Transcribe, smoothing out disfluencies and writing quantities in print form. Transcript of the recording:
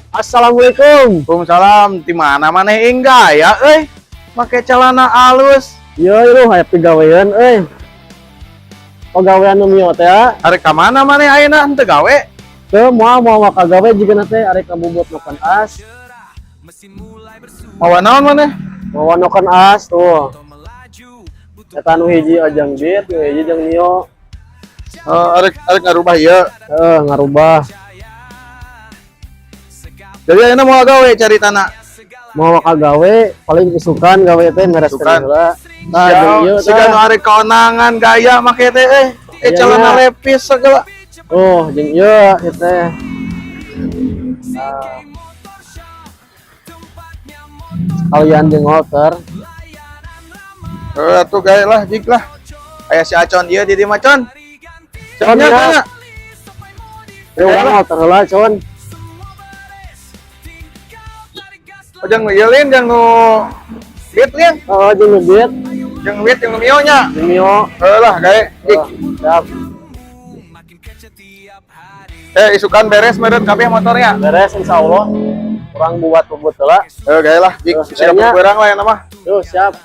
Assalamualaikum. Waalaikumsalam. Di mana maneh ing gaya euy? Make celana alus. Iya, lu aya pigawean euy. Pagawean nu mio teh ya. Arek ka mana maneh ayeuna henteu gawe? Teu moal moal maka gawe jiga teh arek kabubut noken as. Mawa naon maneh? Mawa noken as tuh. Eta nu hiji ajang Beat, nu hiji jeung Mio. Eh, arek arek ngarubah ieu. Eh, ngarubah. Jadi ayeuna moal gawe caritana? Moal maka gawe, paling isukan gawe teh mereskeun Isukan. Heula. Tah jeung ieu Siga nu tah. Arek konangan gaya make teh eh. Eh Iya, celana iya. Levi's segala. Oh, jeung ieu ieu teh. Nah. Sekalian jeung holter. Eh, atuh gawe lah, jig lah. Aya si Acon ieu di dieu mah, Con. Con, Nya, ya. Tanya. Ya urang holter heula, Con. Oh, jeung nu ieu lin, jeung nu Beat lin. Oh, jeung nu Beat, Jeung Beat jeung nu Mio nya. Jeung Mio. Eh lah gawe, jig. Oh, siap. Eh, isukan beres meureun kabeh motornya. Beres insyaallah. Urang buat-buat heula. Eh, gawe lah, jig. Eh, Siap kayaknya. Beurang lah ya nama. Tuh, siap.